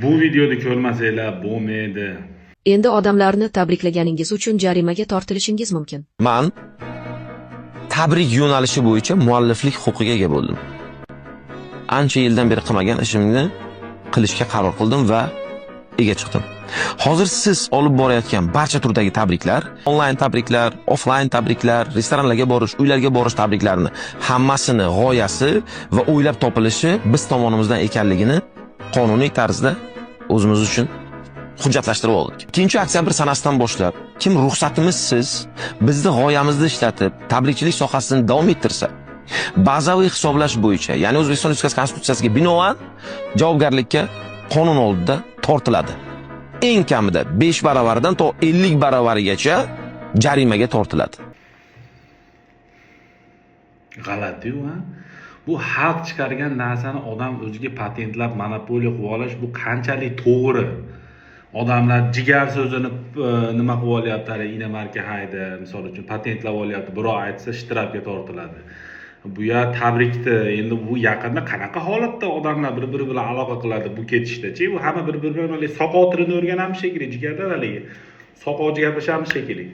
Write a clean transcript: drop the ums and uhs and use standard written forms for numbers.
Bu videoni ko'rmasanglar bo'lmaydi. Endi odamlarni tabriklaganingiz uchun jarimaga tortilishingiz mumkin. Man tabrik yo'nalishi bo'yicha mualliflik huquqiga ega bo'ldim. Ancha yildan beri qilmagan ishimni qilishga qaror qildim va ega chiqdim. Hozir siz olib borayotgan barcha turdagi tabriklar, onlayn tabriklar, offlayn tabriklar, restoranlarga borish, uylarga borish tabriklarini hammasini g'oyasi va o'ylab topilishi biz tomonimizdan ekanligini qonuniy tarzda o'zimiz uchun hujjatlashtirib oldik. 2 oktyabr sanasidan boshlab kim ruxsatimizsiz bizni g'oyamizni ishlatib, tabrikchilik sohasini davom ettirsa, bazaviy hisoblash bo'yicha, ya'ni O'zbekiston Respublikasi Konstitutsiyasiga binoan javobgarlikka qonun oldida tortiladi. Eng kamida 5 baravaridan to 50 baravarigacha jarimaga tortiladi. G'alati-yu, ha? Bu xalq chiqargan narsani odam o'ziga patentlab, monopoliya qilib olish, bu qanchalik to'g'ri? Odamlar jigar so'zini nima qilib olyapti, haligi inomarka hayda, misol uchun, patentlab olyapti, birov aytsa, shtrafga tortiladi. Bu ya tabrikni endi bu yaqinda qanaqa holatda odamlar bir biri bilan aloqa qiladi bu ketishdachi? Bu hamma bir biri bilan haligi soqov tilini o'rganamiz shekilli, jigarlar, haligi soqovchi gaplashamiz shekilli.